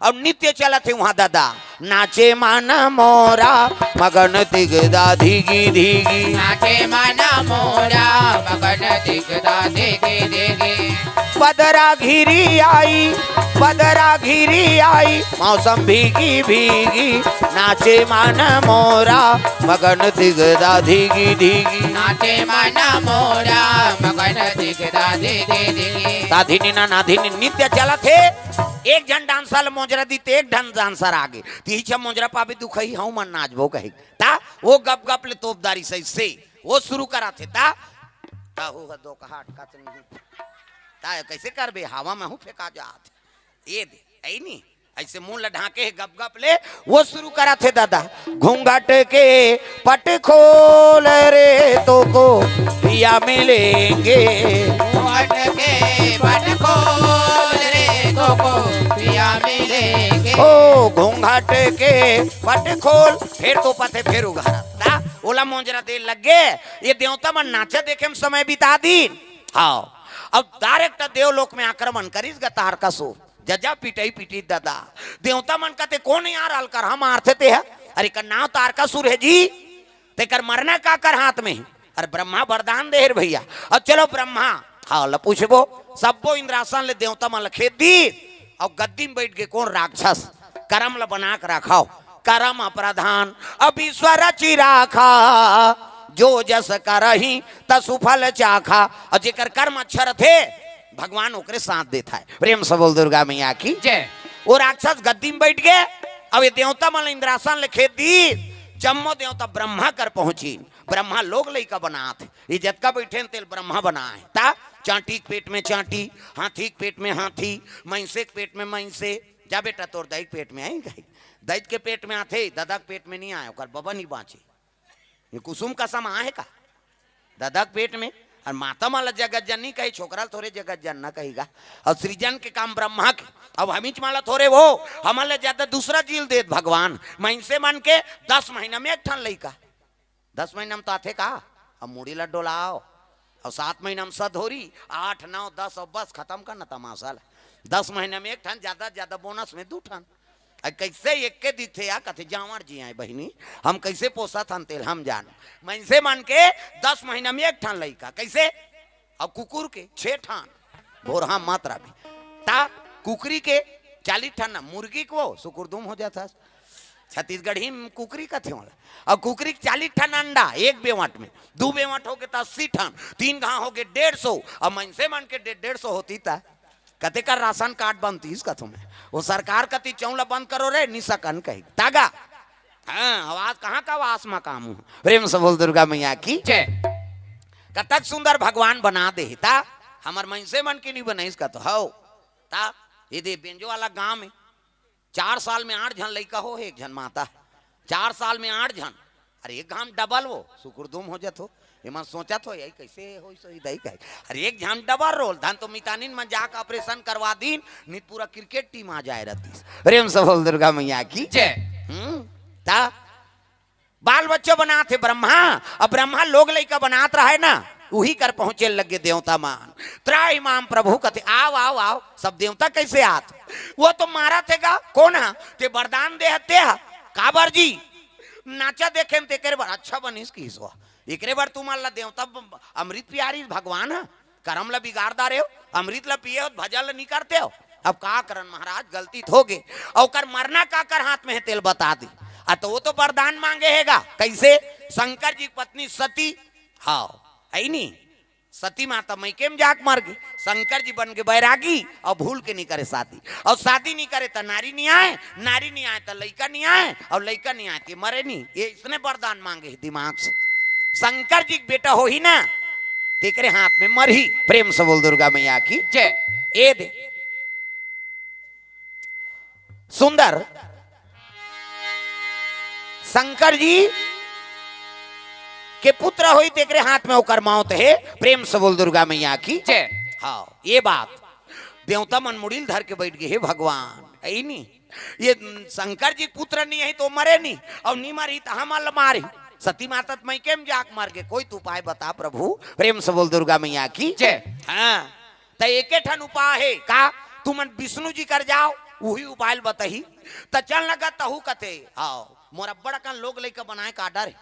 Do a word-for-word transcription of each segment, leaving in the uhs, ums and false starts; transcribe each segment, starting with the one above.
अब नित्य चलत हे उहाँ दादा, नाचे मन मोरा मगन तिगदा धिगी धिगी। नाचे मन मोरा मगन तिगदा धिगी धिगी। बदरा घिरी आई, बदरा घिरी आई, मौसम भीगी भीगी। नाचे मन मोरा मगन तिगदा धिगी धिगी। नाचे मन मोरा मगन तिगदा धिगी धिगी। ताधिनी ना नाधिनी नित्य चलत हे। एक झन डांसर ल मोजरा दी त एक झन डांसर आगे, तिही छ मोजरा पाबे दुखही हूँ मन नाचबो कही। ता वो गप गप ले तोपदारी सही से वो शुरू करत हे। ता ता हो ह दो कहा अटकत नहीं। ता कैसे करबे, हवा में हूँ फेंका जात। ये दे, ऐ नी, ऐसे मुंह ल ढांके हे गप गप ले, वो शुरू करत हे दादा। घूंघट के पट खोल रे, तोको पिया मिलेंगे। घूंघट के पट खोल रे, तोको पिया मिलेंगे। ओ घूंघट के पट खोल, फेर तोपत हे, फेर उघारत। ता ओला मोजरा दे लग गे। ये देवता मन नाचा देखे में समय बिता दीन। हाँ, अब डायरेक्ट देवलोक में आक्रमण करिस ग तारकासुर। जजा पिटई पिटी दादा। देवता मन कथे, "कोन यार अलकर हम आरथे ते ह? अरे, एकर नाव तारकासुर हे जी।" तेकर मरना काकर हाथ में हे? अरे, ब्रह्मा वरदान दे हे रे भैया। अब चलो ब्रह्मा, हाँ, ल पूछबो, सब्बो इंद्रासन ले देवता मन ल खेद दी, अउ गद्दी में बैठ गे कोन राक्षस, करम ल बना के रखाओ, करम प्रधान, अब ईश्वर रचि राखा, जो जस करही तसु फल चाखा। अउ जेकर कर्म अच्छा रथे, भगवान ओकरे साथ देत हे। प्रेम से बोल दुर्गा मैया की। जय। वो राक्षस गद्दी में बैठ गे, अब ये देवता मन ल इंद्रासन ले खेद दी, जम्मो देवता ब्रह्मा कर पहुंची। ब्रह्मा लोग लइका बनात हे, ये जतका बैठे हे तेल ब्रह्मा बनाए। ता चांटी के पेट में चांटी, हाथी के पेट में हाथी, मइंसे के पेट में मइंसे। जा बेटा, तोर दाई के पेट में आई कही, दाई के पेट में आथे, ददा के पेट में नहीं आए, ओकर बबा नहीं बाँचे। ये कुसुम कसम आहे का? ददा के पेट में। अउ माता मन ल जगत जननी कही, छोकरा ल थोरे जगत जनना कही गा। अउ सृजन के काम ब्रह्मा के। अब हमीच मन ल थोरे वो, हमन ले ज्यादा दूसरा जीव देत भगवान। मइनसे मन के दस महीना में एक ठन लइका, दस महीना में तो आथे का? अब मुड़ी ल डोलाओ, अउ सात महीना में सधोरी, आठ, नौ, दस, अब बस खतम करना तमाशा ल। दस महीना में एक ठन, ज्यादा ज्यादा बोनस में दू ठन। अ, कैसे एक के दिखथे या कथे, "जांवर जी आए बहिनी, हम कैसे पोसत हन तेल हम जान।" मइनसे मन के दस महीना में एक ठन लइका, कैसे? अब कुकुर के छे ठन, भोरहा मात्रा भी। ता कुकरी के चालीस ठन ना, मुर्गी को सुकुरदुम हो जात हस। छत्तीसगढ़ी में कुकरी कथे ओला। अब कुकरी के चालीस ठन अंडा एक बेवट में, दू बेवट हो गे त अस्सी ठन, तीन घाव हो गे डेढ़ सौ। अब मइनसे मन के डे-, डेढ़ सौ होती त कते कर राशन कार्ड बनतीस कथों में। वो सरकार कती चौला बंद करो रे, निसकन कही। तागा। हाँ, आवाज कहाँ का वास मा काम हूँ। प्रेम से बोल दुर्गा मैया की। जय। कतक सुंदर भगवान बना दे हे। ता हमर मइनसे मन के नहीं बनाइस कथों। हौ। ता ये दे बेंजो वाला गांव में चार साल में आठ झन लइका हो हे, एक झन माता। चार साल में आठ झन। अरे एक घाम डबल वो, सुकुरदुम हो जत हो। एमन सोचत हो, "यही कैसे होई सोई दाई कहे।" अरे एक झन डबल रोल, धन तो मितानिन मन जाके ऑपरेशन करवा दीन, नित पूरा क्रिकेट टीम आ जाए रहतीस। प्रेम से बोल दुर्गा मैया की। जय। हम्म, ता बाल बच्चा बनात हे ब्रह्मा, अब ब्रह्मा लोग लइका बनात रहे ना, उही कर पहुंचे लगे देवता मान। त्राहि माम प्रभु कथे, "आव, आव, आव।" सब देवता कैसे आत? वो तो मारत हे गा, कोन हा? ते वरदान दे हते हा, काबर जी? नाचा देखे में तेकरे बर अच्छा बनिस किस वो। एकरे बर तुमन ला देवता ब-, अमृत पियारी भगवान ह, करम ला बिगाड़ डारे हो, अमृत ला पिए हो, भजन ला नहीं करते हो। अब का करन महाराज, गलती तो हो गे। अउ ओकर मरना काकर हाथ में हे तेल बता दी। आ तो वो तो वरदान मांगे हे गा, कैसे? शंकर जी की पत्नी सती, हाँ, है नी? सती माता मइके में जाके मर गे। शंकर जी बन गे बैरागी अउ भूल के नहीं करे शादी। अउ शादी नहीं करे त नारी नहीं आए, नारी नहीं आए त लइका नहीं आए, अउ लइका नहीं आए त मरे नहीं। ये इसने वरदान मांगे हे दिमाग से। शंकर जी के बेटा होही ना, तेकरे हाथ में मरही। प्रेम से बोल दुर्गा मैया की। जय। ए दे सुंदर शंकर जी के पुत्र होई, तेकरे हाथ में ओकर मौत हे। प्रेम से बोल दुर्गा मैया की। जय। हाँ, ये बात देवता मन मुड़ील धर के बैठ गे, "हे भगवान, ऐ नी, ये शंकर जी के पुत्र नहीं है तो मरे नहीं, अउ नहीं मरी तो हम ल मारी।" सती माता त मइके में जाके मर गे, कोई तो उपाय बता प्रभु। प्रेम से बोल दुर्गा मैया की। जय। हाँ, त एके ठन उपाय हे का? तुमन विष्णु जी कर जाओ, उही उपाय ल बताही। त चल न गा तहू कथे, हाव, मोर अब्बड़ अकन लोग लइका बनाए के order हे।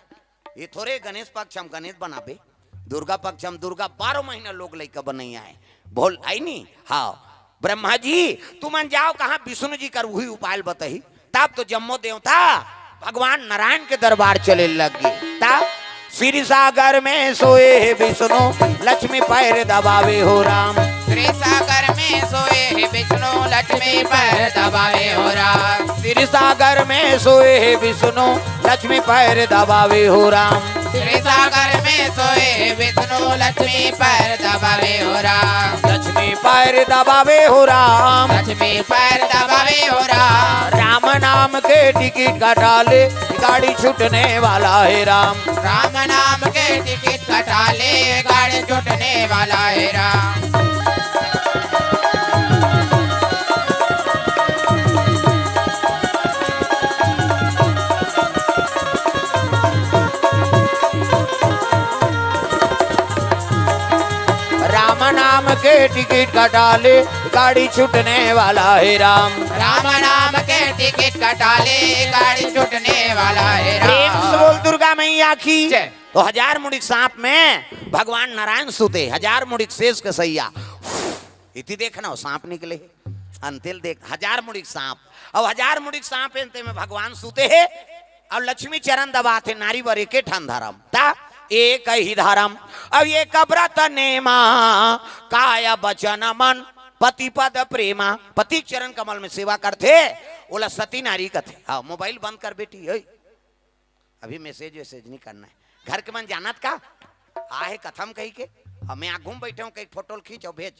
ये थोरे गणेश पक्ष हम गणेश बनाबे, दुर्गा पक्ष हम दुर्गा, बारह महीना लोग लइका बनइया हे। बोल, हे नी? हाव। ब्रह्मा जी, तुमन जाव कहाँ विष्णु जी कर उही उपाय ल बताही। तब तो जम्मो देवता भगवान नारायण के दरबार चले लग गे। तब क्षीर सागर में सोए हे विष्णु, लक्ष्मी पैर दबावे हो राम। क्षीर सागर में सोए हे विष्णु, लक्ष्मी पैर दबावे हो राम। क्षीर सागर में सोए हे विष्णु, लक्ष्मी पैर दबावे हो राम। क्षीर सागर में सोए हे विष्णु, लक्ष्मी पैर दबावे हो राम। लक्ष्मी पैर दबावे हो राम। लक्ष्मी पैर दबावे हो राम। राम नाम के टिकट कटा ले, गाड़ी छूटने वाला हे राम। राम नाम के टिकट कटा ले, गाड़ी छूटने वाला हे राम। राम नाम के टिकट कटा ले, गाड़ी छूटने वाला हे राम। राम नाम के टिकट कटा ले, गाड़ी छूटने वाला हे राम। प्रेम से बोल दुर्गा मैया की। जय। तो हजार मुड़ी सांप में भगवान नारायण सुते, हजार मुड़ी शेष के सैया। इति देखना हो, सांप निकले हे। अंते ल देख, हजार मुड़ी सांप। अब हजार मुड़ी सांप हे, अंते में भगवान सुते हे। अब लक्ष्मी चरण दबाथे, नारी बर एके ठन धरम। त एक ही धरम। अब एक व्रत नेमा, काय वचन मन, पति पद प्रेमा। पति चरण कमल में सेवा करथे, ओला सती नारी कथे। हाव, मोबाइल बंद कर बेटी, ओए। अभी मैसेज वैसेज नहीं करना हे। घर के मन जानत का? आहे कथम कही के, अब मैं आघू म बइठे हंव, कही फोटो ल खींच अउ भेज।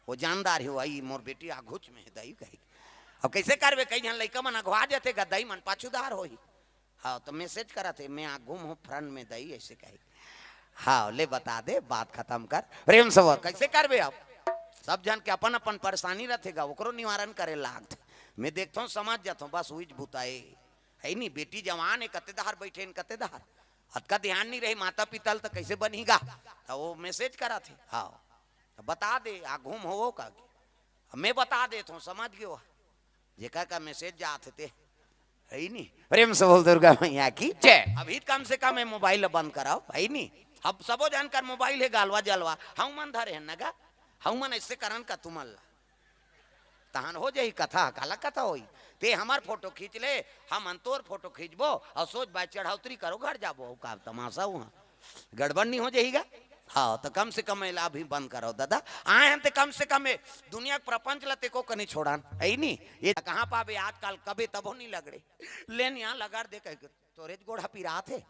वो जानदार हे, वो आई, मोर बेटी आघूच में हे, दई कही। अब कइसे करबे, कई झन लइका मन अघवा जथे गा, दई मन पाछूदार होही। हाव, त मैसेज करत हे, मैं आघू म हंव, फ्रंट में दई, अइसे कही। हाव, ले बता दे, बात खतम कर। प्रेम से बोल, कइसे करबे अब? सब झन के अपन-अपन परेशानी रथे गा, ओकरो निवारण करे लागथे। मैं देखथंव, समझ जाथंव, बस उहीच बुता ए। हे नी, बेटी जवान हे, कते डहर बइठे हे, कते डहर। अतका ध्यान नइ रही माता पिता ल, त कइसे बनही गा? त वो मैसेज करत हे, हाव। त बता दे, आघू म होवो का? अब मैं बता देथंव, समझ गेव। जेकर का मैसेज जात हे ते, हे नी? प्रेम से बोल दुर्गा मैया की। जय। अभी कम से कम ये मोबाइल ल बंद कराव, हे नी? अब सबो झन कर मोबाइल हे, गालवा जलवा, हमन धरे हन न गा, हमन अइसे करन का तुमन ला? तहन हो जाही कथा, काला कथा होही? ते हमर फोटो खींच ले, हमन तोर फोटो खींचबो, अउ सोच बाय चढ़ौतरी करो, घर जाबो, अउ का तमाशा उहाँ? गड़बड़ नइ हो जाही गा? हाव, त कम से कम एला अभी बंद कराव दादा। आए हन ते कम से कम ए दुनिया के प्रपंच ला ते को कनी छोड़न, हे नी? ये कहाँ पाबे आजकल, कबे तभो नइ लगड़े। ले न इहाँ लगड़ दे कहिके, तोरेच गोड़ ह पिरात हे।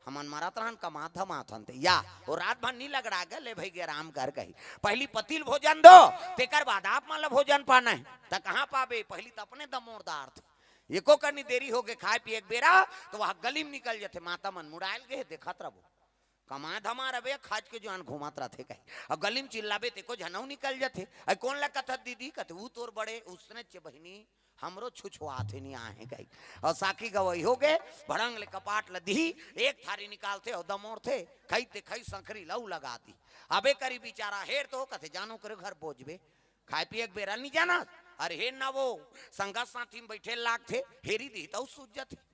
हमन मरत रहन, कमात धमात हन ते। या, वो रात भर नइ लगड़ा गे, ले भई गे आराम कर कही। पहिली पति ल भोजन दो, तेकर बाद आप मन ल भोजन पाना हे। त कहाँ पाबे, पहिली त अपने दमोर दारथे। एको कनी देरी होगे खाए पिए के बेरा, त वह गली म निकल जथे, माता मन मुड़ायल गे हे, देखत रबो। कमा धमा रबे, खाज के जुआन घूमत रथे कही। अब गली म चिल्लाबे, ते को झनऊ निकल जथे। अइ कोन ल कथस दीदी? कथे, "ऊ तोर बड़े, उसने चे बहिनी, हमरो छुछुआथे नइ आहे," कही। अउ साखी गवई होगे, भड़ंग ले कपाट ल दिही, एक थारी निकालथे अउ दमोरथे, खई ते खई, संखरी ल अउ लगा दिही। अबे करी बिचारा, हेर तो कथे, "जानो करे घर बोझबे, खाए पिए के बेरा नइ जानस।" अरे हेर ना वो, संगत साथी म बइठे लागथे, हेरी दिही त अउ सूझ जथे।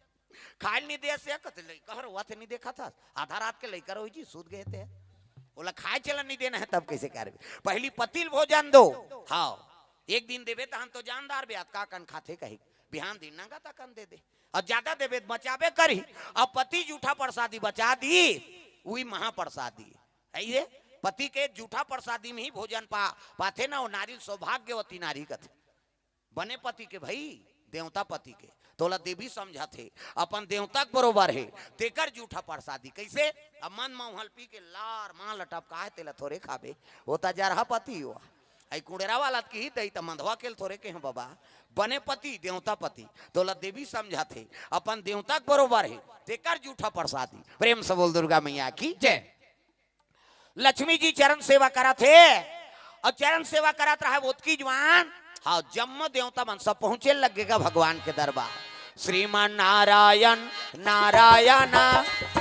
खाए ल नइ देस या कथे, "लइका ह रोवत हे, नइ देखत हस? आधा रात के लइका रोही जी, सूत गे हे ते।" ओला खाए चलन नइ देना हे, तब कइसे करबे? पहिली पति ल भोजन दो। हाव, एक दिन देबे तहन तो जानदार बे, अतका कन खाथे कही, बिहान दिन नंगा तकन दे दे। अउ जादा देबे त बचाबे करही। अब पति जूठा परसादी बचा दी, उही महापरसादी। हे ये, पति के जूठा परसादी म ही भोजन पा, पाथे ना, वो नारी ल सौभाग्यवती नारी कथे। बने पति के भई, देवता पति के, तोला देवी समझत हे, अपन देवता के बरोबर हे, तेकर जूठा परसादी। कइसे? अब मंद मउहा ल पी के लार मार ल टपकाए, तेला थोरे खाबे, वो त जरहा पति हो। अइ कुंड़ेरा वाला त किही दई त मंदवा के ल थोरे केहेंव बबा, बने पति, देवता पति, तोला देवी समझत हे, अपन देवता के बरोबर हे, तेकर जूठा परसादी। प्रेम से बोल दुर्गा मैया की जय। लक्ष्मी जी चरण सेवा करत हे, अउ चरण सेवा करत रहे ओतकी जुआन, हाव, जम्मो देवता मन सब पहुंचे लग गे गा भगवान के दरबार। श्रीमन नारायण नारायण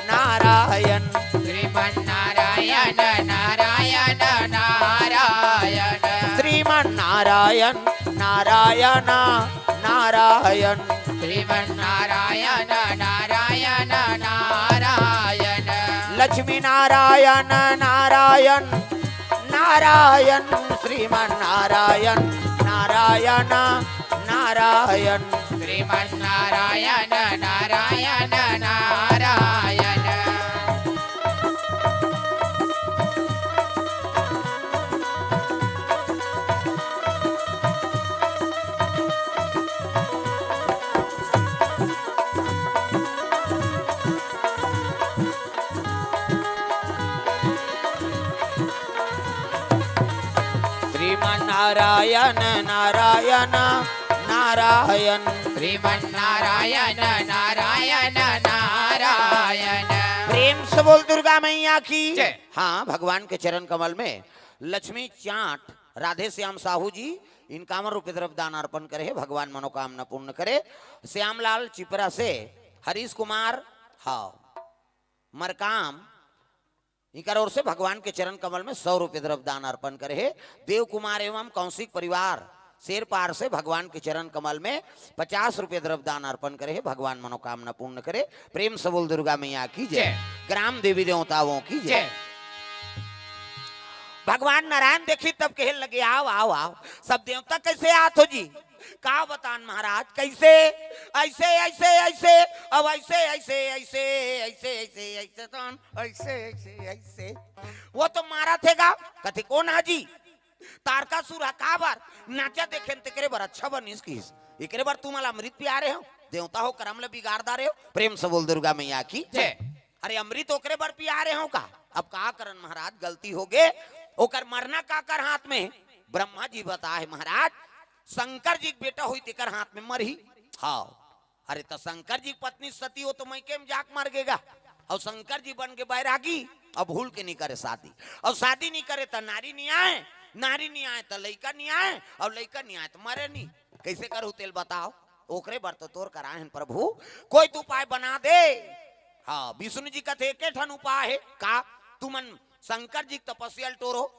नारायण। श्रीमन नारायण नारायण नारायण। श्रीमन नारायण नारायण नारायण। श्रीमन्नारायण नारायण नारायण। लक्ष्मी नारायण नारायण नारायण। श्रीमन्नारायण नारायण नारायण। श्रीमन्नारायण नारायण नारायण। श्रीमन्नारायण नारायण नारायण। श्रीमन्नारायण नारायण नारायण। प्रेम से बोल दुर्गा मैया की। जय। हाँ, भगवान के चरण कमल में लक्ष्मी चाट राधे श्याम साहू जी इनकावन रुपये द्रव्य दान अर्पण करे हे, भगवान मनोकामना पूर्ण करे। श्यामलाल चिपरा से हरीश कुमार, हाँ, मरकाम, इनकर ओर से भगवान के चरण कमल में सौ रुपये द्रव्य दान अर्पण करे हे। देव कुमार एवं कौशिक परिवार शेरपार से भगवान के चरण कमल में पचास रुपये द्रव्य दान अर्पण करे हे। भगवान मनोकामना पूर्ण करे। प्रेम से बोल दुर्गा मैया की जय। जय। ग्राम देवी देवताओं की जय। जय। भगवान नारायण देखी तब कहे लगे, "आओ, आओ, आओ, सब देवता कैसे आत हो जी?" का बतान महाराज, कैसे? ऐसे, ऐसे, ऐसे, अब ऐसे, ऐसे, ऐसे, ऐसे, ऐसे, ऐसे, तो ऐसे, ऐसे, ऐसे। वो तो मारा थेगा, कथे, "कौन हा जी?" तारकासुर हा। "काबर?" "नाचा देखेन तेकरे बर अच्छा बनिस किस, एकरे बर तुमला अमृत पिया रहे हो, देवता हो करम ले बिगाड़ डारे हो।" प्रेम से बोल दुर्गा मैया की जय। अरे अमृत ओकरे बर पिया रहे हो का? अब का करन महाराज, गलती हो गे। ओकर मरना काकर हाथ में? ब्रह्मा जी बताए महाराज, शंकर जी के बेटा होई तेकर हाथ में मरही। हाँ, अरे त शंकर जी के पत्नी सती हो तो मइके में जाके मर गेगा। अउ शंकर जी बन गे बैरागी, अब भूल के नहीं करे शादी। अउ शादी नहीं करे त नारी नहीं आए, नारी नहीं आए त लइका नहीं आए, अउ लइका नहीं आए त मरे नहीं। कैसे करू तेल बताओ? ओकरे बर तो तोर कराए हन प्रभु, कोई तो उपाय बना दे। हाँ, विष्णु जी कथे, "एके ठन उपाय हे का? तुमन शंकर जी के तपस्या ल टोरो।"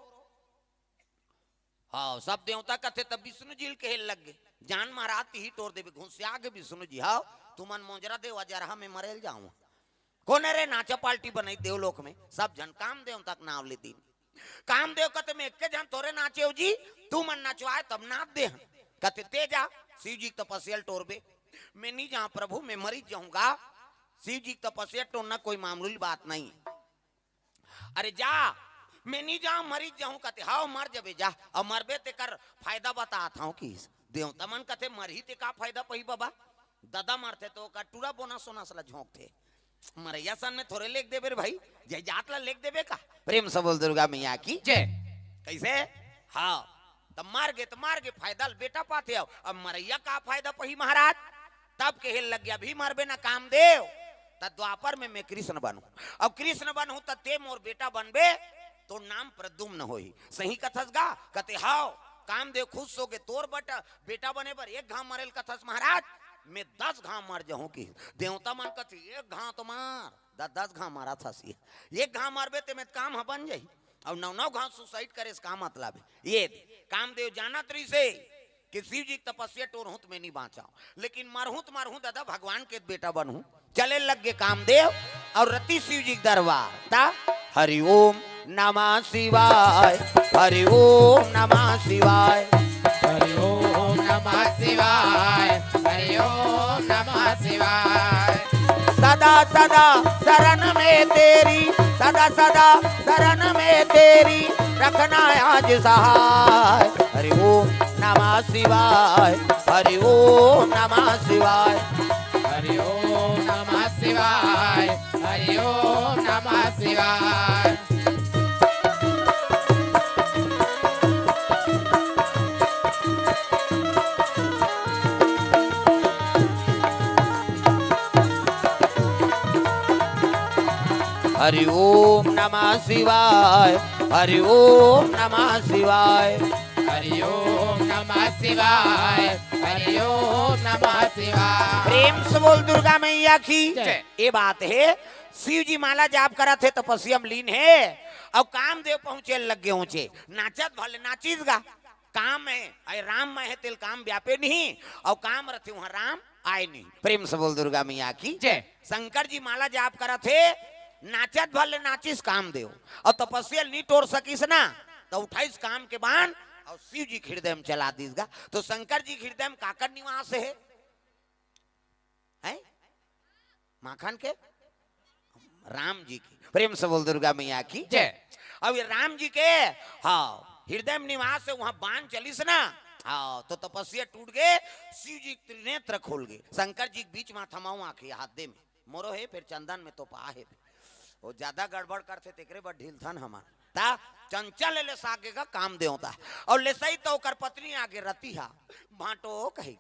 हाँ, सब देवता कथे, तब विष्णु जी ल कहे लग गे, "जान महाराज, तिही टोर देबे।" घुसिया गे विष्णु जी, "हाँ, तुमन मोजरा देवा जरहा में मरेल जाओ।" कोने रे नाचा पार्टी बनाई देवलोक में, सब झन कामदेव तक नाव ले दिन। कामदेव कथे, "मैं एके झन तोरे नाचे हो जी, तुमन नचवाए तब नाच दे हन।" कथे, "ते जा, शिव जी के तपस्या ल टोरबे, मैं नहीं जाऊँ प्रभु, मैं मरी जाऊंगा।" शिव जी के तपस्या टोरना कोई मामूली बात नहीं। "अरे जा, मैं नहीं जाऊँ, मरी जाऊँ।" कथे, "हाव, मर जबे जा, अउ मरबे तेकर फायदा बतात हूँ।" किस देवता मन कथे, "मरही ते का फायदा पही बाबा?" ददा मरथे तो ओकर टूरा बोनस सोनस ला झोंकथे। मरैया सन में थोरे लेख देबे रे भाई, जायदाद ला लेख देबे का? प्रेम से बोल दुर्गा मैया की जय। कैसे? हाँ, त मर गे त मर गे, फायदा ल बेटा पाथे। अब मरैया का फायदा पही महाराज? तब कहे लग गया, "अभी मरबे ना कामदेव, त द्वापर में मैं कृष्ण बनहूं। अब कृष्ण बनहूं त ते मोर बेटा बनबे, तो नाम प्रद्युम्न होही।" सही कथस गा? कथे, "हाव।" कामदेव खुश हो गे, "तोर बेटा, बेटा बने बर एक घाव मरेल कथस महाराज, मैं दस घाव मर जाहूं।" कि देवता मन कथे, "एक घाव तो मार, दस दस घाव मारा था सी, एक घाव मरबे ते में काम ह बन जाही, अउ नौ नौ घाव सुसाइड करे से का मतलब हे?" ये दे, कामदेव जानत रहिसे कि शिव जी के तपस्या टोरहूं त मैं नहीं बांचाऊं, लेकिन मरहूं त मरहूं दादा, भगवान के बेटा बनहूं। चले लग गे कामदेव अउ रति शिव जी के दरबार। ता हरि ओम नमः शिवाय, हरि ओम नमः शिवाय। हरि ओम नमः शिवाय, हरि ओम नमः शिवाय। सदा सदा शरण में तेरी, सदा सदा शरण में तेरी, रखना आज सहाय। हरि ओम नमः शिवाय, हरि ओम नमः शिवाय। हरि ओम नमः शिवाय, हरि ओम नमः शिवाय। हरि ओम नमः शिवाय, हरि ओम नमः शिवाय। हरि ओम नमः शिवाय, हरि ओम नमः शिवाय। प्रेम से बोल दुर्गा मैया की जय। ये बात हे, शिव जी माला जाप करत हे, तपस्या में लीन हे, अउ कामदेव पहुंचे लग गे ऊंचे, नाचत भले नाचिस गा। काम हे, अरे राम में हे तेल काम व्यापे नहीं, अउ काम रथे वहां राम आए नहीं। प्रेम से बोल दुर्गा मैया की जय। शंकर जी माला जाप करत हे, नाचत भर ले नाचिस कामदेव, अउ तपस्या ल नहीं टोर सकिस ना, त उठाइस काम के बाण अउ शिव जी के हृदय में चला दिस गा। तो शंकर जी के हृदय में काकर निवास हे? हैं? माखन के? राम जी की। प्रेम से बोल दुर्गा मैया की जय। अब ये राम जी के, हाँ, हृदय में निवास हे, वहां बाण चलिस ना, हाँ, तो तपस्या टूट गे, शिव जी के त्रिनेत्र खोल गे, शंकर जी के बीच माथा माऊ आंखे हाथ दे में मोरो हे, फिर चंदन में तो पा हे, वो ज्यादा गड़बड़ करथे तेकरे बर ढीलथन हमन। ता चंचल ले सागे का काम देवता, अउ ले सही तो ओकर पत्नी आगे रतिहा, भांटो कही।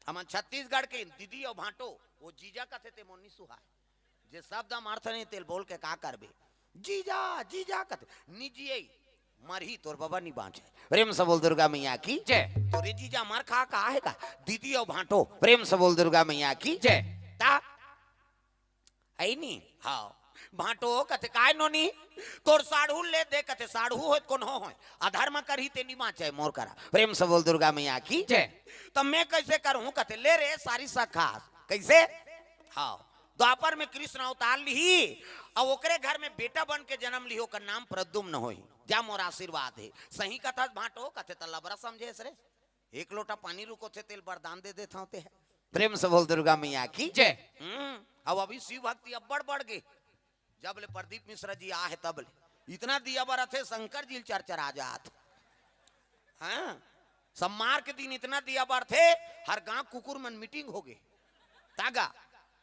हमन छत्तीसगढ़ के दीदी अउ भांटो, वो जीजा कथे ते मोर नी सुहाय। जे शब्द हम अर्थ नहीं तेल बोल के का करबे? जीजा, जीजा कथे, निजिये, मरही तोर बबा नी बांचे। प्रेम से बोल दुर्गा मैया की जय। तोरे जीजा मर खा का हे का? दीदी अउ भांटो, प्रेम से बोल दुर्गा मैया की जय। ता है नी? हाँ। भांटो कथे, "काय नोनी, तोर साढ़ू ले दे," कथे, "साढ़ू होय त कोनो होय, अधर्म करही ते नी बांचे मोर करा।" प्रेम से बोल दुर्गा मैया की जय। "त मैं कैसे करहूं?" कथे, "ले रे सारी सखास।" कैसे? हाँ, द्वापर में कृष्ण अवतार लिही, अउ ओकरे घर में बेटा बन के जन्म लिही, ओकर नाम प्रद्युम्न होही। जा मोर आशीर्वाद हे। सही कथस भांटो? कथे, "त लबरा समझेस रे, एक लोटा पानी रुकोथे तेल वरदान दे देथंव ते ह।" प्रेम से बोल दुर्गा मैया की जय। हम्म, अब अभी शिव भक्ति अब्बड़ बढ़ गे। जब ले प्रदीप मिश्रा जी आ हे तब ले इतना दिया बरथे, शंकर जी ल चरचरा जात। हाँ, सम्मार के दिन इतना दिया बरथे, हर गांव कुकुर मन मीटिंग हो गे। तागा,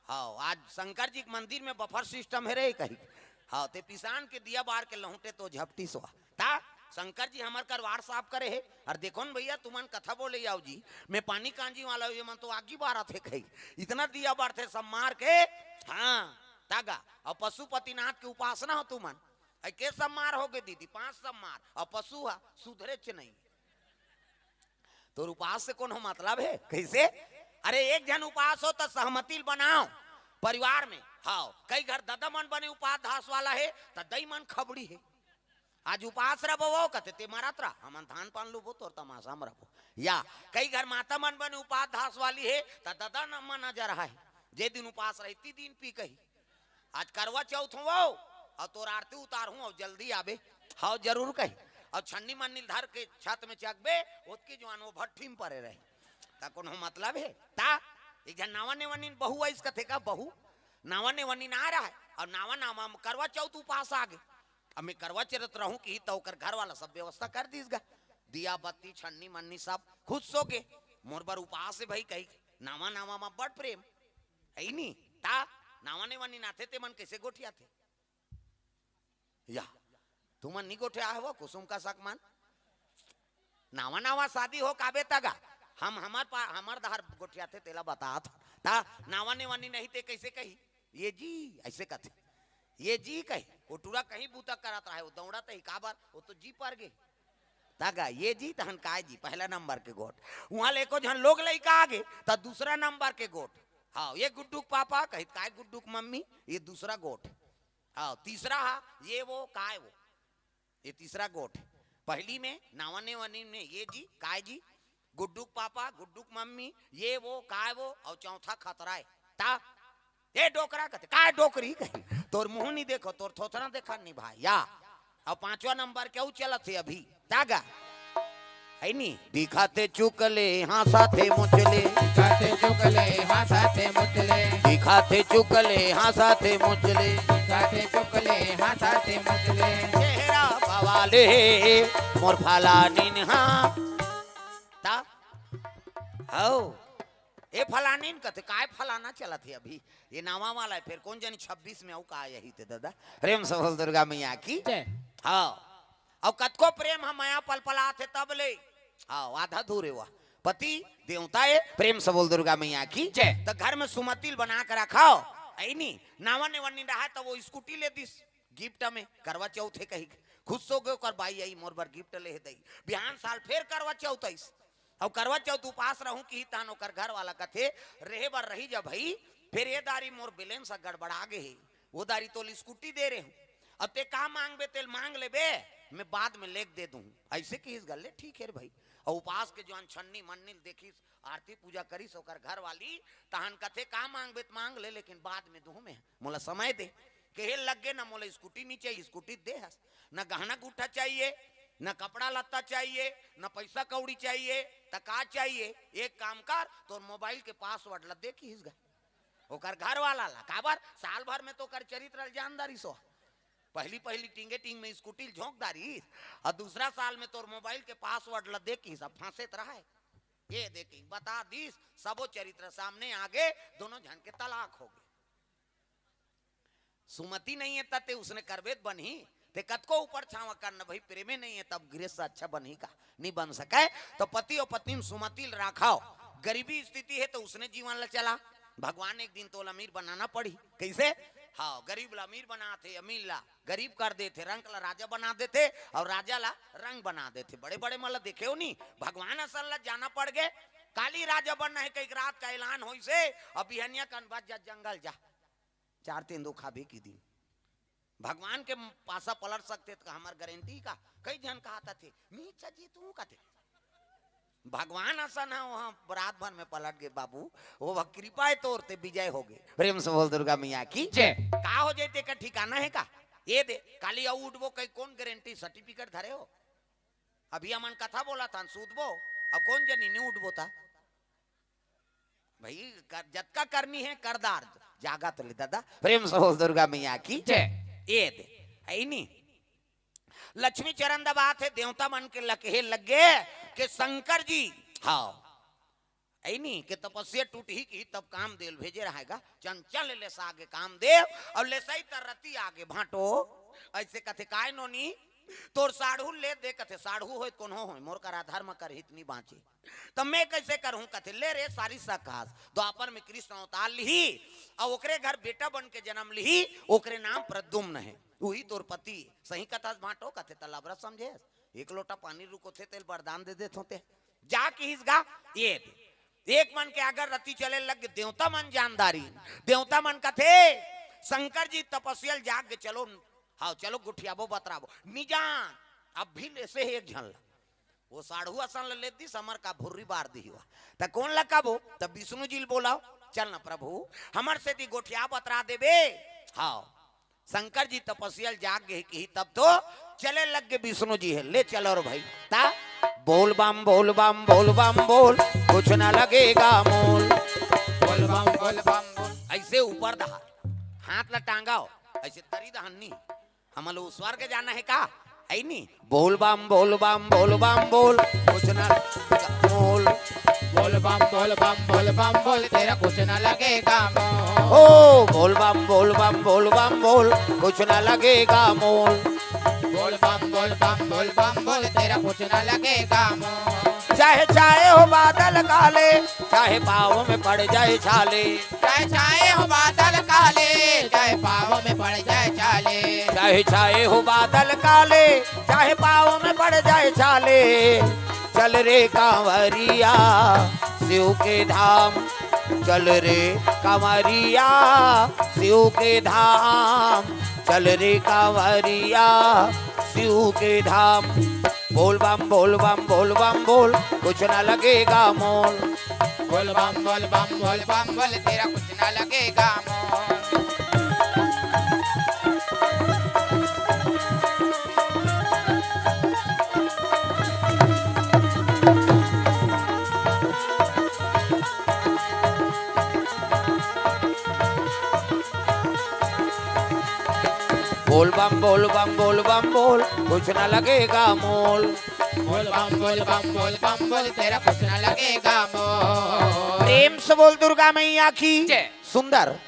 हाँ, आज शंकर जी के मंदिर में बफर सिस्टम हे रे कही। हाँ, ते पिसान के दिया बार के लहुटे तो झपटी सोहा। ता शंकर जी हमर कर वार साफ करे हे। अउ देखो न भैया, तुमन कथा बोले आओ जी, मैं पानी कांजी वाला हूँ, ये मन तो आगी बारत हे कही। इतना दिया बरथे सम्मार के। हाँ, तागा, अउ पशुपतिनाथ के उपासना हो तुमन। अइ के सम्मार हो गे दीदी? पांच सम्मार, अउ पशु हा सुधरेच नहीं। तोर उपास से कोनो मतलब हे? कैसे? अरे, एक झन उपास हो त सहमति ल बनाओ परिवार में। हाँ, कई घर ददा मन बने उपास धास वाला हे, त दई मन खबड़ी हे। आज उपास रह बो, कथे, "ते मरत रह, हमन धान पान लुबो, तोर तमाशा में रहो।" या कई घर माता मन बने उपास धास वाली हे, त ददा न मन नजर आए, जे दिन उपास रही, ती दिन पी कही। आज करवा चौथ हो, अउ तोर आरती उतारहूं, अउ जल्दी आबे। हव, जरूर कही। अउ छन्नी मन्नी धर के छत में चकबे, ओतकी जुआन वो भट्ठी में परे रहे। ता कोनो मतलब हे? ता एक झन नावा नेवनिन बहू आइस कथे का, बहू? नावा नेवनिन आ रहा है, अउ नावा नावा में करवा चौथ उपास आ गे। अब मैं करवा चौथ रहूं कि त ओकर घर वाला सब व्यवस्था कर दीस गा। दिया बत्ती, छन्नी मन्नी सब खुश हो गे। मोर बर उपास हे भाई कही, नावा नावा में बड़ प्रेम। है ही नी। ता नावा नेवनिन आथे ते मन कैसे गोठियाथे? या, तुमन नी गोठिया हव कुसुम का सकमान? नावा नावा शादी हो काबे तगा। हम हमर पा-, हमर दहर गोठियाथे तेला बतात। ता नावा नेवनिन नहीं ते कैसे कही? "ये जी," ऐसे कथे। "ये जी" कही। वो टूरा कहीं बूता करत रहे, वो दौड़त ही काबर, वो तो जी पर गे। तगा, "ये जी" तहन "काय जी", पहला नंबर के गोठ। उहाँ ले एको झन लोग लइका आ गे, त दूसरा नंबर के गोठ। हाँ, "ये गुड्डू के पापा" कही, "काय गुड्डू के मम्मी?" ये दूसरा गोठ। हाँ, तीसरा हा, "ये वो, काय वो?" ये तीसरा गोठ। पहली में नावा नेवनिन में "ये जी", "काय जी?" गुड्डू के पापा, गुड्डू के मम्मी, "ये वो, काय वो?" अउ चौथा खतरा हे। ता, "ए डोकरा" कथे, "काय डोकरी?" कही, "तोर मुंह नी देखो, तोर थोथना देखा नी भाई।" या, अउ पांचवा नंबर के अउ चलत हे अभी, तागा, है नी? दिखाथे चुकले, हाँसाथे मुचले। दिखाथे चुकले, हाँसाथे मुचले। दिखाथे चुकले, हाँसाथे मुचले। दिखाथे चुकले, हाँसाथे मुचले। चेहरा बवाले, मोर फलानिन हा। ता? हौ। ए फलानिन कथे, "काय फलाना चलत हे अभी? ये नावा वाला हे, फेर कोन जनी छब्बीस में अउ का आही ते ददा?" प्रेम से बोल दुर्गा मैया की। जय। हाँ। अउ कतको प्रेम ह मया पलपलात हे तब ले। हाँ, आधा धूरे हुआ। पति देवता हे, प्रेम से बोल दुर्गा मैया की। जय। त घर में सुमति ल बना के रखव। ऐ नी, नावा नेवनिन रहा त वो स्कूटी ले दिस गिफ्ट में, करवा चौथ हे कही। खुश हो गे ओकर बाई, "आई मोर बर गिफ्ट ले हे दई।" बिहान साल फेर करवा चौथ आइस। अउ करवा चौथ उपास रहूं किही तहन ओकर घर वाला कथे, "रेहे बर रही जा भई, फेर ए दारी मोर बैलेंस ह गड़बड़ा गे हे, ओ दारी तोल स्कूटी दे रेहेंव, अब ते का मांगबे तेल मांग लेबे, मैं बाद में लेके दे दूं।" अइसे किहिस गा ले, "ठीक हे रे भई।" अउ उपास के जोन छन्नी मन्नी ल देखिस, आरती पूजा करिस ओकर घर वाली, तहन कथे, "का मांगबे त मांग ले, लेकिन बाद में दूहूं मैं, मोला समय दे।" कहे लगे, "न मोला स्कूटी नी चाहिए, स्कूटी दे हस, न गहना गुट्ठा चाहिए, न कपड़ा लत्ता चाहिए, न पैसा कौड़ी चाहिए, त का चाहिए? एक काम कर, तोर मोबाइल के पासवर्ड ल दे," किहिस गा ओकर घर वाला ला। काबर? साल भर में तो ओकर चरित्र ल जान डारिस ओ। पहली पहली टींगे टींग में स्कूटी ल झोंक डारिस, अउ दूसरा साल में तोर मोबाइल के पासवर्ड ल दे किहिस, अब फांसे त रहय। ये दे किहिस, बता दिस, सबो चरित्र सामने आगे, दोनों झन के तलाक हो गे। सुमति नहीं है त ते उसने करबे त बनही, ते कतको ऊपर छावा कर न भई, प्रेमे नहीं है तब गृहस्थ अच्छा बनही का? नहीं बन सकय। तो पति अउ पत्नी में सुमति ल राखव। गरीबी स्थिति है तो उसने जीवन ल चला, भगवान एक दिन तोला अमीर बनाना पड़ही। कइसे? हाँ, गरीब ला अमीर बनाथे, अमीर ला गरीब कर देथे, रंक ला राजा बना देथे अउ राजा ला रंक बना देथे। बड़े बड़े मन ला देखे हो नी, भगवान असन ला जाना पड़ गे। काली राजा बनना है कहिके रात का ऐलान होइसे, अउ बिहनिया कन बस जा जंगल जा, चार तेंदू खाबे किहिस। भगवान के पासा पलट सकथे त हमर गारंटी का? कई झन कहत हे, "मी अच्छा जीतहूं," कथे। भगवान असन ह, वहां रात भर में पलट गे बाबू, वो कृपा हे तोर, ते विजय हो गे। प्रेम से बोल दुर्गा मैया की जय। का हो जाय तेकर ठिकाना हे का? ये दे, काली अउ उठबो कहिके कोन गारंटी, सर्टिफिकेट धरे हो? अभी हमन कथा बोलत हन, सूतबो, अब कोन जनी नी उठबो त। भई, कर, जतका करनी हे, कर डार, जागत ले दादा। प्रेम से बोल दुर्गा मैया की जय। ये दे, है नी? लक्ष्मी चरण दबात हे, देवता मन के ल कहे लगे के शंकर जी, हाँ, है नी, के तपस्या टूटही किहिस तब कामदेव भेजे रहय गा, चंचल लेसा गे कामदेव, अउ लेसई त रति आगे भांटो, अइसे कथे, "काय नोनी, तोर साढ़ू ले दे," कथे, "साढ़ू होय त कोनो होय, मोर करा धर्म करही त नी बांचे।" त मैं कइसे करहूं कथे, ले रे सारी सकास। द्वापर में कृष्ण अवतार लिही, अउ ओकरे घर बेटा बन के जनम लिही, ओकरे नाम प्रद्युम्न हे, उही तोर पति। सही कथस भांटो कथे, त लबरा समझे, एक लोटा पानी रुकोथे तेल वरदान दे देथों ते। जा किहिस गा, ये दे। एक मन के अगर रति चले लग, देवता मन जानदारी, देवता मन कथे, शंकर जी तपस्या ल जाग के चलो, हाँ, चलो गोठियाबो बतराबो। निजान, अब भी लेसे हे एक झन ला। वो साढ़ू असन ल ले दिस, हमर का भुर्री बार दिही वा। त कोन ल कबो? त विष्णु जी ल बोलाओ, चल न प्रभु, हमर सेती गोठिया बतरा देबे। हाँ, शंकर जी तपस्या ल जाग गे किहिस तब तो चले लग गे विष्णु जी हे, ले चलो रे भाई। ता बोल बम बोल बम बोल बम बोल, कुछ न लगेगा मोल। बोल बम बोल बम बोल। अइसे ऊपर दहार हाथ ल टांगाओ, अइसे तरी दहन नी। हमन लो स्वर्ग जाना हे का? है नी? बोल बम बोल बम बोल बम बोल, कुछ ना लगेगा मोल। बोल बम बोल बम बोल बम बोल, तेरा कुछ ना लगेगा मोल। ओ बोल बम बोल बम बोल बम बोल, कुछ ना लगेगा मोल। बोल बम बोल बम बोल बम बोल, तेरा कुछ ना लगेगा मोल। चाहे छाए हो बादल काले, चाहे पाँव में पड़ जाए छाले। चाहे छाए हो बादल काले, चाहे पाँव में पड़ जाए छाले। चाहे छाए हो बादल काले, चाहे पाँव में पड़ जाए छाले। चल रे कांवरिया शिव के धाम, चल रे कांवरिया शिव के धाम, चल रे कांवरिया शिव के धाम। बोल बम बोल बम बोल बम बोल, कुछ ना लगेगा मोल। बोल बम बोल बम बोल बम बोल, तेरा कुछ ना लगेगा मोल। बोल बम बोल बम बोल बम बोल, कुछ ना लगेगा मोल। बोल बम बोल बम बोल बम बोल, तेरा कुछ ना लगेगा मोल। प्रेम से बोल दुर्गा मैया की जय। सुंदर।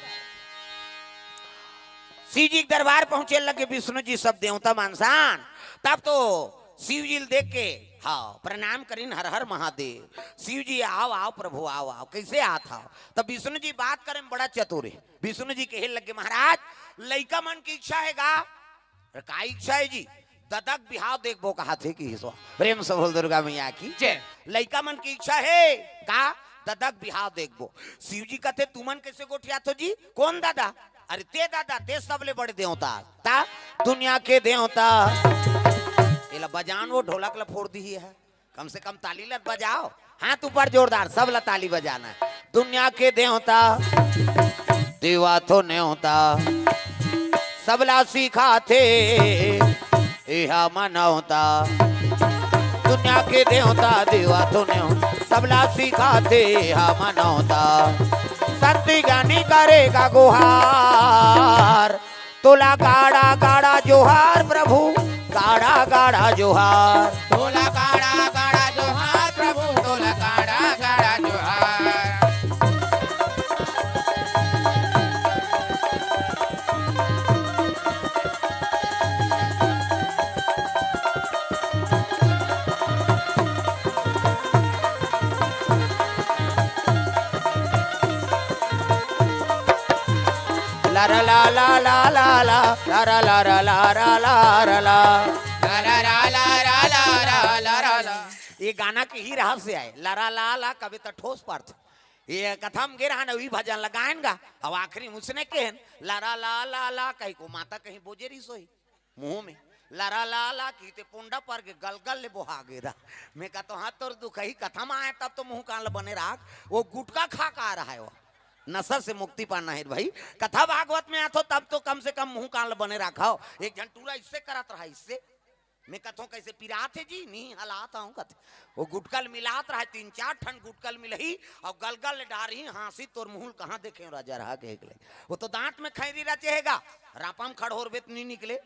शिव जी के दरबार पहुंचे लगे विष्णु जी, सब देवता मानसान। तब तो शिव जी ल देख के, हाँ, प्रणाम करिन, हर हर महादेव। शिव जी, "आओ, आओ प्रभु, आओ, आओ, कइसे आत हव?" तब विष्णु जी बात करे में बड़ा चतुर हे। विष्णु जी कहे लगे, "महाराज, लइका मन के इच्छा हे गा?" "अरे, का इच्छा हे जी?" "ददा के बिहाव देखबो," कहाथे किहिस वा। प्रेम से बोल दुर्गा मैया की जय। "लइका मन के इच्छा हे का? ददा के बिहाव देखबो।" शिव जी कथे, "तुमन कइसे गोठियाथो जी? कोन ददा?" "अरे ते ददा, ते सबले बड़े देवता, ता दुनिया के देवता।" एला बजान वो ढोलक ला फोड़ दिही हे। कम से कम ताली ल बजाव। हाथ ऊपर जोरदार, सब ला ताली बजाना हे। दुनिया के देवता, देवा तो नेवता, सबला सिखाथे एहा मनौता। दुनिया के देवता, देवा तो नेवता, सबला सिखाथे एहा मनौता। संत ज्ञानी करे का गुहार, तोला गाड़ा गाड़ा जोहार प्रभु, गाड़ा गाड़ा जोहार। तोला गाड़ा गाड़ा जोहार प्रभु, तोला गाड़ा गाड़ा जोहार। ला रा ला ला ला ला ला, ला रा ला रा ला रा ला रा ला। ला रा ला ला रा ला रा ला रा ला। ये गाना के ही रहस्य आय, ला रा ला ला कबे त ठोस परथे। ये कथा म गे रहन, वही भजन ल गायन गा, अब आखिरी म उसने केहेन, ला रा ला ला ला कही को माता कहीं बोजे रहिस होही। मुंह में लरा ला ला की ते पोंडा पर के गलगल ले बोहा गे रा। मैं कहत हंव, "हाँ, तोर दुखही कथा म आय, तब तो मुंह कान ल बने राख।" वो गुटखा खा का रहा है वो। नशा से मुक्ति पाना है भाई। कथा भागवत में आथो, तब तो कम से कम मुंह कान ल बने राखव। एक झन टूरा इससे करत रहा, इससे। मैं कहत हंव, "कैसे पिरात हे जी?" "नी, हलात हंव," कहत। वो गुटखा ल मिलात रहा, तीन चार ठन गुटखा ल मिलही, अउ गलगल ले डारही, हाँसी तोर मुंह ल कहाँ देखे राजा रहा के एक ले। वो तो दांत में खैरी रचे हे गा, रापा म खड़होरबे त नी निकले।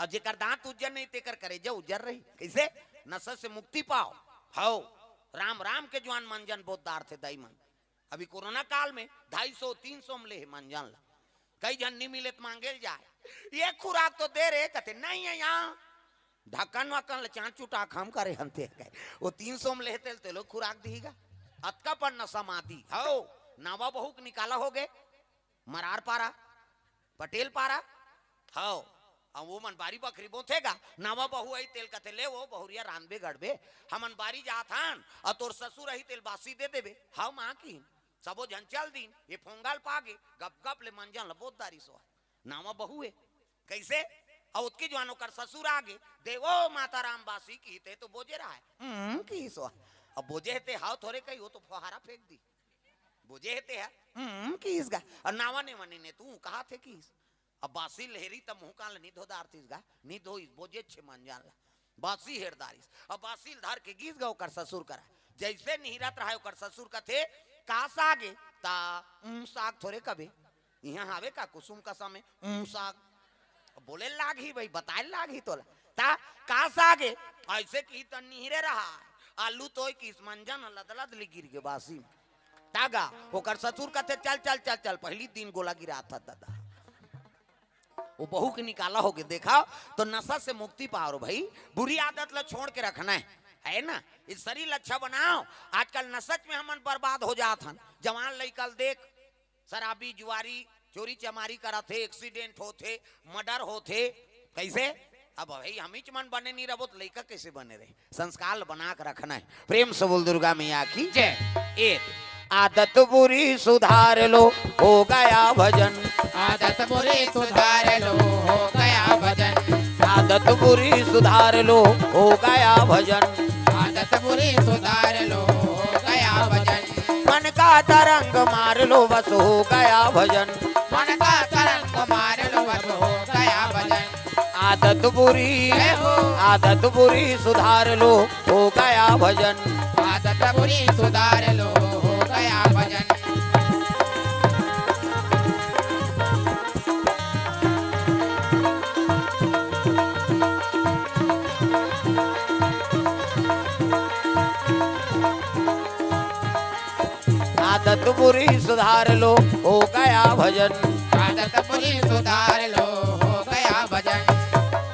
अउ जेकर दांत उज्जर नहीं, तेकर करेजा उज्जर रही। कैसे? नशा से मुक्ति पाव। हव, राम राम के जुआन मंजन बोत डारथे दाई मन। अभी कोरोना काल में ढाई सौ तीन सौ म ले हे मंजन ला। कई झन नी मिले त मांगे ल जाय, "ये खुराक तो दे रे," कथे, "नहीं है यहाँ।" ढक्कन वक्कन ल चांच चुटा खम करे हन ते कहे। वो तीन सौ म ले हे तेल तेलो खुराक दिही गा। अतका पर नशा मादी। हव, नावा बहू के निकाला हो गे। मरार पारा, पटेल पारा, हव। अउ वो मन बारी बखरी बोथे गा, नावा बहू आई तेल कथे, "ले वो बहुरिया रांधबे गढ़बे, हमन बारी जात हन, अउ तोर ससुर आही तेल बासी दे देबे।" हव माँ की, सबो झन चल दीन, ये फोंगल पागे, गप गप ले मंजन ल बोत डारिस ओ। नावा बहू हे, कैसे? अउ ओतकी जुआन ओकर ससुर आगे, "दे वो माता राम बासी," की ते तो बोजे रहा है, "हम्म," की सो। अब बोजे हे ते हव थोरे कही, वो तो फुहारा फेंक दी। बोजे हे ते ह, "हम्म," किहिस गा। अउ नावा ने मने ने तू कहा थे किहिस। अब बासी ल हेरी त मुंह कान ल नी धो डारतिस गा, नी धोइस, बोजे छे मंजन ला। बासी हेर डारिस। अब बासी ल धर के गिस गा ओकर ससुर करा। जैसे निहिरत रहा ओकर ससुर कथे, "का साग ए?" त, "उम, साग थोरे कबे।" इहाँ हावे का कुसुम कसम ए, ऊं साग। बोले लागही भाई, बताए लागही तोला। ता का साग ए? ऐसे किही त निहरे रहा। आलू तोय किहिस मंजन लदलद ले गिर गे बासी म। तागा, ओकर ससुर कथे, "चल, चल, चल, चल, पहली दिन गोला गिरा था दादा।" वो बहू के निकाला हो गे, देखा, तो नशा से मुक्ति पाओ रे भाई। बुरी आदत ला छोड़ के रखना है, है ना? इस शरीर ला अच्छा बनाओ। आजकल नशा में हमन बर्बाद हो जात हन। जवान लइका ल देख, शराबी, जुआरी, चोरी चमारी करत हे, accident होत हे, murder होत हे। कैसे? अब भाई हमीच मन बने नहीं रहबो त लइका कैसे बने रहे? संस्कार बना के रखना है। प्रेम से बोल दुर्गा मैया की जय। एक आदत बुरी सुधार लो, हो गया भजन। आदत बुरी सुधार लो, हो गया भजन। आदत बुरी सुधार लो, हो गया भजन। आदत बुरी सुधार लो, हो गया भजन। मन का तरंग मार लो, बस हो गया भजन। मन का तरंग मार लो, बस हो गया भजन। आदत बुरी, जय हो। आदत बुरी सुधार लो, हो गया भजन। आदत बुरी सुधार लो, हो गया भजन। आदत बुरी सुधार लो, हो गया भजन। आदत बुरी सुधार लो, हो गया भजन।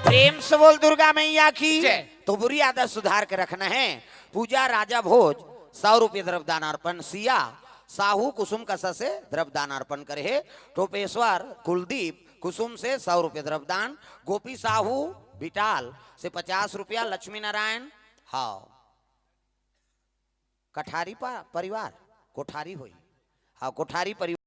प्रेम से बोल दुर्गा मैया की। जय। तो बुरी आदत सुधार के रखना है। पूजा राजा भोज सौ रुपये द्रव्यदान अर्पण, सिया साहू कुसुम कसा से द्रव्यदान अर्पण करे हे। टोपेश्वर कुलदीप कुसुम से सौ रुपये द्रव्यदान, गोपी साहू बिटाल से पचास रुपया, लक्ष्मी नारायण, हाँ, कठारी पा-, परिवार, कोठारी होई, हाँ, कोठारी परिवार।